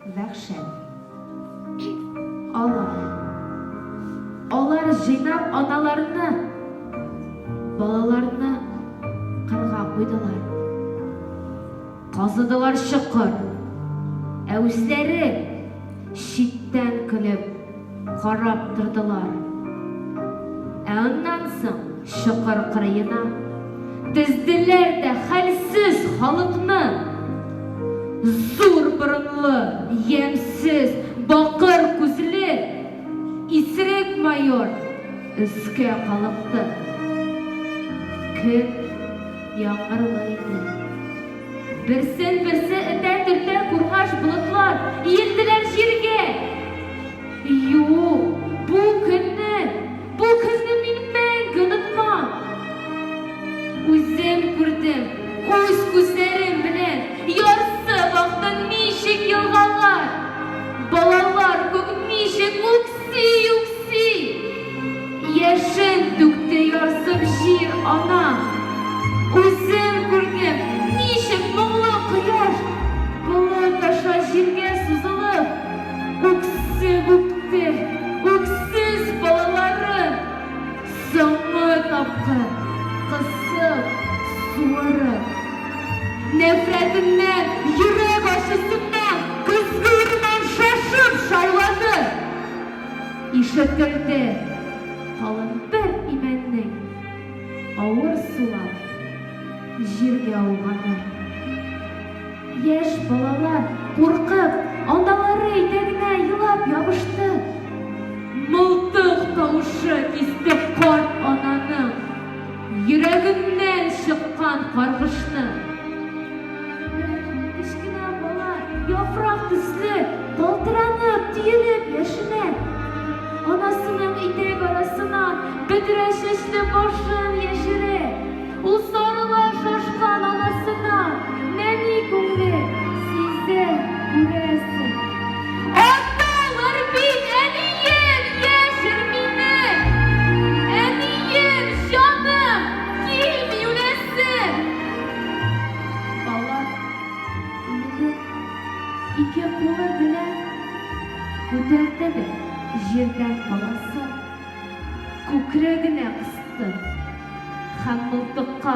Вәхшәт. Алар. Алар җыйнап аналарны, балаларны кырга куйдылар. Казыдылар чокыр. Ә үзләре читтән көлеп карап тордылар. Ә аннан соң чокыр кырыена тезделәр дә хәлсез халыкны. Зур борынлы, ямьсез, бакыр күзле исерек майор өскә калыкты. Көн яңгырлы иде. Берсен-берсе этә-төртә кургаш болытлар иелделәр җиргә. Юк, бу көнне, бу көнне мин мәңге онытмам. Үзем күрдем, үз күзләрем белән ярсып акты ничек елгалар, балалар күк ничек үкси-үкси. Яшен түкте ярсып җир ана. Үзем күрдем, ничек моңлы кояш болыт аша җиргә сузылып, үксеп үпте үксез балаларын, соңгы тапкыр кысып, суырып. Нәфрәтеннән, йөрәк ачысыннан көзге урман шашып шаулады. Ишетелде калын бер имәннең авыр сулап җиргә ауганы. Яшь балалар, куркып, аналары итәгенә елап ябышты. Мылтык тавышы кисте карт ананың йөрәгеннән чыккан каргышны. Бер кечкенә бала, яфрак төсле, калтыранып, төелеп яшенә. Анасының итәк арасына бөдрә чәчле башын яшерә. Ул сарыла шашкан анасына, нәни күңле сизә, күрәсең. Аталар бит, әнием, яшер мине! Әнием, җаным, килми үләсем! Бала иелеп, ике кулы белән күтәрде дә җирдән баласын күкрәгенә кысты һәм мылтыкка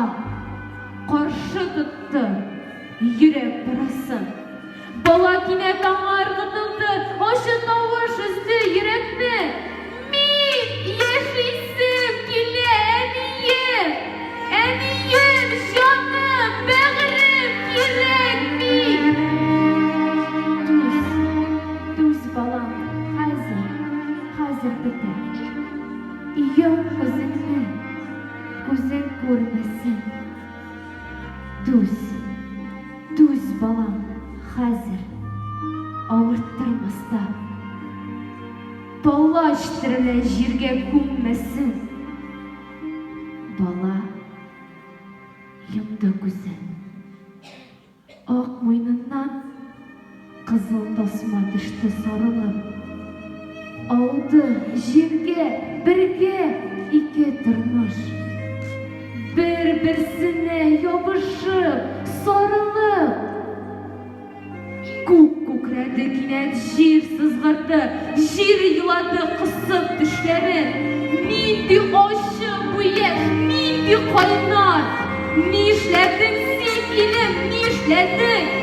каршы тотты йөрәк парасын. Бала кинәт аңа ыргытылды, ачы тавыш өзде йөрәкне, Мин яшисем килә, әнием! Әнием, җаным, бәгырем, кирәкми! Түз, түз, балам, хәзер, хәзер бетә. Йом күзеңне, күзең күрмәсен. Түз, түз, балам, хәзер авырттырмас та. Палач терелә җиргә күммәсен. Бала йомды күзен. Ак муеныннан кызыл тасма төште сарылып. Ауды җиргә бергә ике тормыш. Бер-берсенә ябышып, сарылып. Күк күкрәде кинәт, җир сызгырды, җир елады кысып тешләрен. Нинди ачы бу яшь, нинди кайнар! Нишләдең син, илем, нишләдең?